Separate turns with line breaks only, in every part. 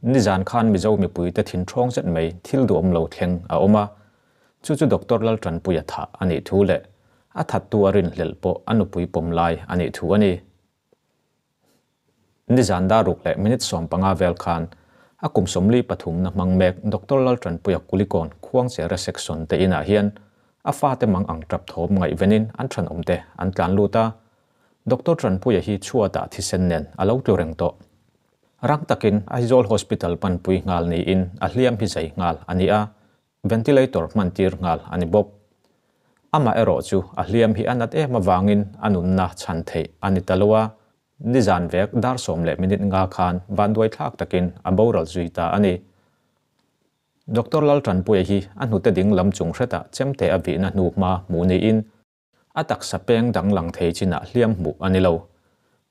Nizan khan Mizo mipuite thin ṭhawng zet mai thil duhawm lo thleng a awm a, chu chu Doctor Lalṭanpuia thah a nih thu leh a thattu a rinhlelh pawh a nupui pawm lai a nih thu a ni. Nizan dar ruk leh minute 15 vel khan a kum 43 na hmang mek Doctor Lalṭanpuia Kulikawn Khuangchera section te inah hian a fate mang ang ṭap thawm ngaihvenin an ṭhanawmte an tlan lut a, Doctor Ṭanpuia hi chhuatah thisen nen a lo tlu reng tawh. Rang takin Aizawl Hospital panpui nghal niin a hliam hi zai nghal a ni a, ventilator hman tir nghal a ni bawk. Amah erawh chu a hliam hi a nat em avangin a nunna chhan theih a ni ta lo a, nizan vek dar 10 leh minute 5 khan vanduai thlak takin a boral zui ta a ni. Doctor Lalṭanpuia hi a hnute ding lam chung hretah chemte a vihna hnu hma hmuh niin a taksa peng danglang thei chinah hliam hmuh a ni lo.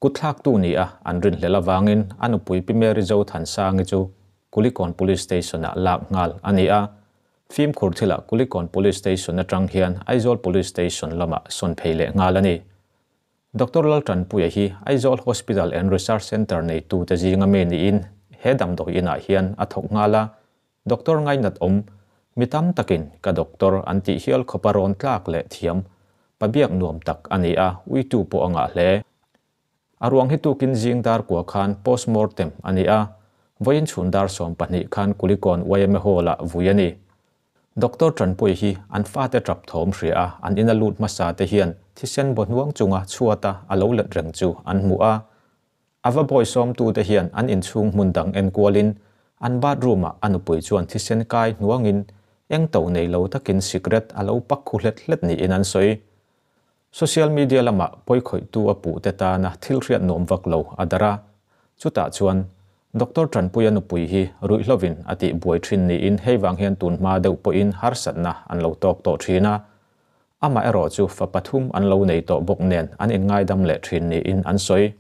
Kutthlaktu ni a an rinhlelh avangin a nupui Pi Mary Zothansangi chu Kulikawn Police Station-ah lak nghal a ni a. Fimkhur thilah Kulikawn Police Station atang hian Aizawl Police Station lamah sawn phei leh nghal a ni. Doctor Lalṭanpuia hi Aizawl Hospital and Research Centre neitute zinga mi niin he damdawi inah hian a thawk nghal a. Doctor ngainat awm, mi tam takin ka doctor an tih hial khawpa rawn tlak leh thiam, pabiak nuam tak a ni a, uitu pawh a ngah hle. A ruang hi tukin zing dar kua khan postmortem a ni a, vawiin chhun dar 12 khan Kulikawn YMA Hall-ah vui a ni. Doctor Ṭanpuia hi an fate ṭap thawm hria a, an ina lut hmasa te hian thisen baw hnuang chunga chhuata a lo let reng chu an hmu a. A va bawisawmtute hian an inchhung hmun dang enkualin an bathroom-ah a nupui chuan thisen kai hnuangin eng to nei lo takin sikret a lo pak khu hlet hlet niin an sawi. Social media lamah pawikhawihtu a puhte tana thil hriat nuam vak lo a darh a. Chutah chuan Doctor Ṭanpuia nupui hi ruihhlovin a tih buai ṭhin niin hei vang hian tun hma deuh pawhin harsatna an lo tawk tawh ṭhin a. Amah erawh chu fa pathum an lo nei tawh bawk nen an inngaidam leh ṭhin niin an sawi.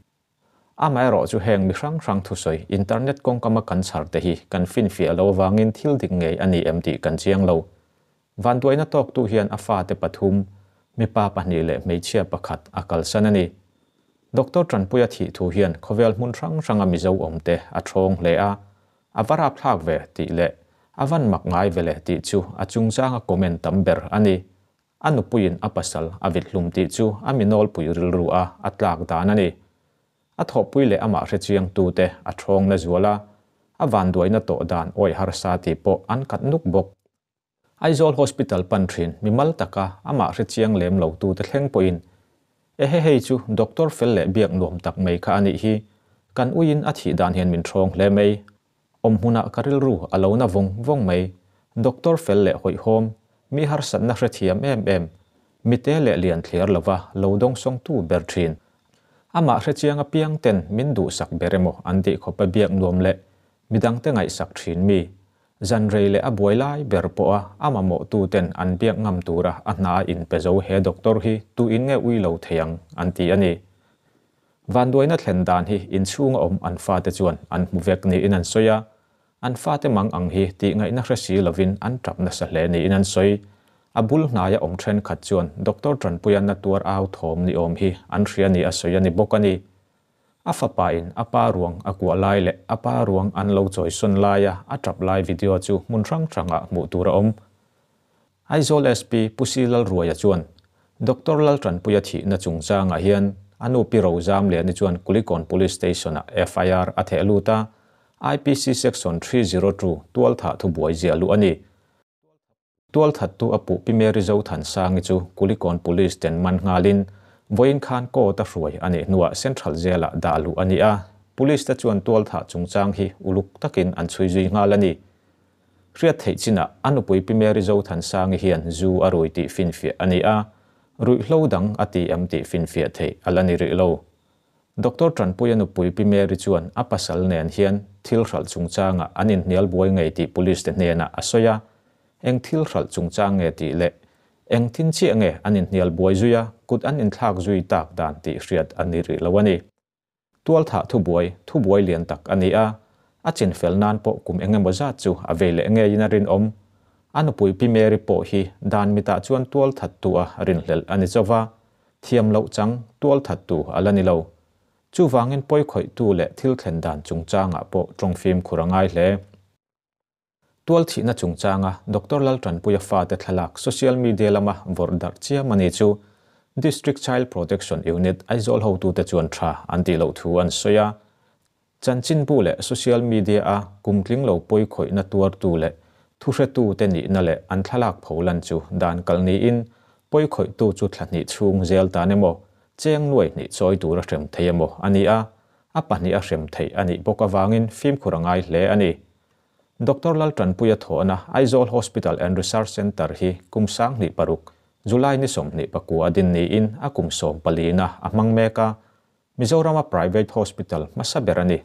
Amah erawh chu heng mi hrang hrang thusawi internet kawngkama kan chhar te hi kan finfiah lo avangin thil dik ngei a ni em tih kan chiang lo. Vanduaina tawktu hian a fate pathum, mipa pahnih leh hmeichhia pakhat a kalsan a ni. Doctor Ṭanpuia thih thu hian khawvel hmun hrang hranga Mizo awmte a ṭhawng hle a, a va rapthlak ve tih leh a van mak ngai ve le tih chu a chungchanga comment tam ber a ni. A nupuiin a pasal a vit hlum tih chu a mi nawlpui rilru a a tlak dan a ni. A thawhpui leh amah hrechiangtute a ṭhawng na zual a, a vanduaina tawh dan awih harsa tih pawh an kat nuk bawk. Aizawl Hospital pan ṭhin mimal taka amah hrechiang lem lo tute thleng pawhin, Ehe hei chu Doctor fel leh biak nuam tak mai kha a nih hi, kan uiin a thih dan hian min ṭhawng hle mai. Awm hmunah ka rilru a lo na vawng vawng mai. Doctor fel leh hawihhawm, mi harsatna hrethiam em em, mite leh lian thliar lova lo dawngsawngtu ber ṭhin. Amah hrechiang apiang ten min duhsak ber emaw an tih khawpa biak nuam leh midangte ngaihsak ṭhin mi. Zan rei leh a buai lai ber pawha a mamawhtuten an biak ngam tura a hna a inpe zo he doctor hi tuin nge ui lo thei ang an ti a ni. Vanduaina thlen dan hi inchhunga awm an fate chuan an hmu vek niin an sawi a, an fate mang ang hi tih ngaihna hre si lovin an tap nasa hle niin an sawi. A bul hnaia awm thenkhat chuan Doctor Tanpuia na tuar au thawm ni awm hi an hria ni a sawi a ni bawk a ni. A fapa in a pa ruang a kuah lai leh a pa ruang an lo chawisawn laia a tap lai video chu hmun hrang hrangah hmuh tur a awm. Aizawl SP Pu Si Lalruaia chuan Doctor Laltanpuia thihna chungchangah hian a nu Pi Rozam Liani chuan Kulikawn Police Station-ah FIR a theh lut a, IPC Section 302 tualthah thubuai ziah luh a ni. Tualthattu a puh Pi Mary Zothansangi chu Kulikawn Police ten man nghalin vawiin khan court a hruai a nih hnuah Central Jail-ah dah luh a ni a, Police te chuan tualthah chungchang hi uluk takin an chhui zui nghal a ni. Hriat theih chinah a nupui Pi Mary Zothansangi hian zu a rui tih finfiah a ni a, ruihhlo dang a ti em tih finfiah theih a la ni rih lo. Doctor Tanpuia nupui Pi Mary chuan a pasal nen hian thil hralh chungchangah an inhnial buai ngei tih police te hnenah a sawi a, eng thil hralh chungchang nge tih leh eng tin chiah nge an inhnial buai zui a, kut an inthlak zui tak dan tih hriat a ni rih lo a ni. Tualthah thubuai, thubuai lian tak a ni a, a chinfel nan pawh kum eng emaw zat chu a vei leh ngeiin a rinawm. A nupui Pi Mary pawh hi dan mitah chuan tualthattu a rinhlelh a ni chauh va, thiam loh chang tualthattu a la ni lo. Chuvangin pawikhawihtu leh thil thlen dan chungchangah pawh tawng fimkhur a ngai hle. Tualthihna chungchanga Doctor Laltanpuia fate thlalak social media lama vawrh darh chiam a ni chu District Child Protection Unit Aizawl hotute chuan tha an tih loh thu an sawi a. Chanchinbu leh social media-a kumtling lo pawikhawihna tuartu leh thuhretute nihna leh an thlalak pholan chu dan kalh niin pawikhawihtu chu thla hnih chhung zel tan emaw, cheng nuai hnih chawi tura hrem thei emaw a ni a, a pahniha hrem theih a nih bawk avangin fimkhur a ngai hle a ni. Doctor Laltanpuia thawhna Aizawl Hospital and Research Centre hi kum 2006, July ni 29 a din niin a kum sawmpalina a hmang mek a, Mizorama private hospital hmasa ber a ni.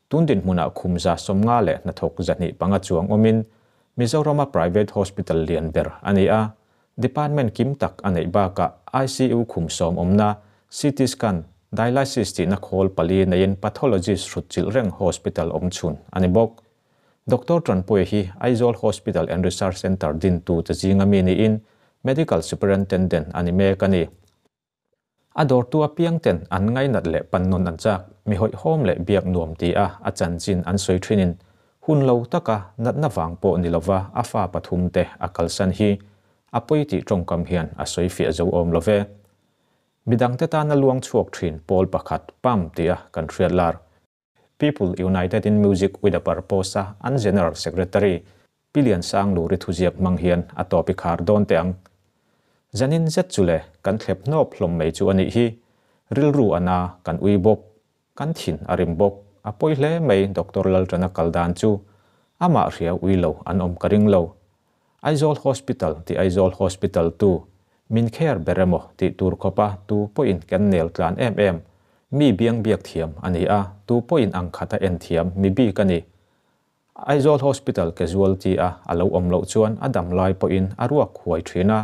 Tun dinhmunah khum 50 leh hnathawk 205 chuang awmin Mizorama private hospital lian ber a ni a, department kim tak a neih bakah ICU khum sawm awmna, CT scan, dialysis tihna khawl pali neiin pathologist hrutchilh reng hospital awm chhun a ni bawk. Doctor Tanpuia hi Aizawl Hospital and Research Centre dintute zinga mi niin Medical Superintendent a ni mek a ni. A dawrtu apiangten an ngainat leh pan nawn an chak, mi hawihhawm leh biak nuam ti a a chanchin an sawi thinin hun lo taka natna vang pawh ni lova a fa pathumte a kalsan hi a pawi tih tawngkam hian a sawi fiah zo awm lo ve. Midangte tana luang chhuak thin pawl pakhat pam tia kan hriat lar. People United in Music with a Purpose a an General Secretary Pi Liansang Luri thuziak hmang hian a tawp i khar dawn teh ang. Zanin zet chu le kan thlep hnawp hlawm mai chu a nih hi. Rilru a na, kan ui bawk, kan thin a rim bawk, a pawi hle mai Doctor Lalṭana kal dan chu. Amah hria ui lo an awm ka ring lo. Aizawl Hospital tih Aizawl Hospital tu min care ber emaw tih tur khawpa tu pawhin kan nel tlan em em, mi biang biak thiam a ni a, tu pawhin ang khata en thiam mi bik a ni. Aizawl Hospital casualty a a lo awm loh chuan a dam lai pawhin a ruak huai thin a,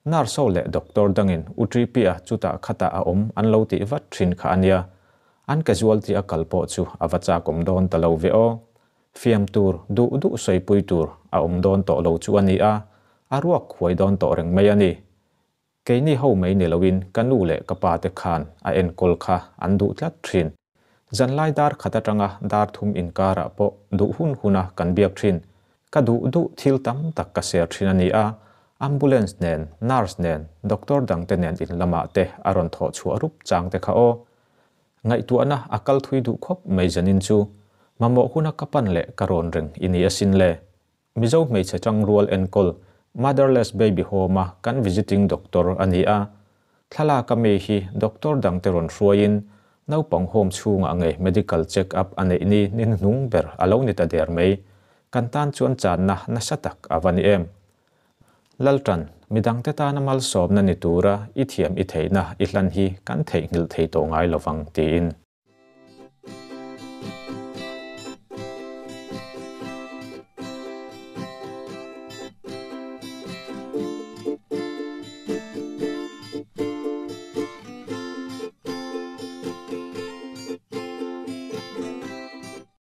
nurse ho leh doctor dangin U Ṭipi-a chutah khatah a awm an lo tih vat thin kha a nia. An casualty a kal pawh chu a va chakawm dawn ta lo ve aw. Fiam tur, duh duh sawipui tur a awm dawn tawh lo chu a ni a, a ruak huai dawn tawh reng mai a ni. Keini ho mai ni loin ka nu leh ka pa te khan a enkawl kha an duh tlat thin. Zanlai dar khat atanga dar thum inkarah pawh duh hun huna kan biak thin. Ka duh duh thil tam tak ka share thin a ni a, ambulance nen, nurse nen, doctor dangte nen in lamah te a rawn thawh chhuah rup chang te kha aw. Ngaihtuahna a kal thui duh khawp mai zanin chu mamawh huna ka pan leh ka rawn reng i ni asin le. Mizo hmeichhe tangrual enkawl Motherless Baby Home-a kan visiting doctor a ni a. Thlalak a mi hi doctor dangte rawn hruaiin naupang home chhungah ngei medical check up a neih ni ni hnuhnung ber a lo ni ta der mai. Kan tan chuan channa nasa tak a va ni em. Lalṭan, midangte tana malsawmna ni tura i thiam i theihna i hlan hi kan theihnghilh thei tawh ngai lovang, tiin.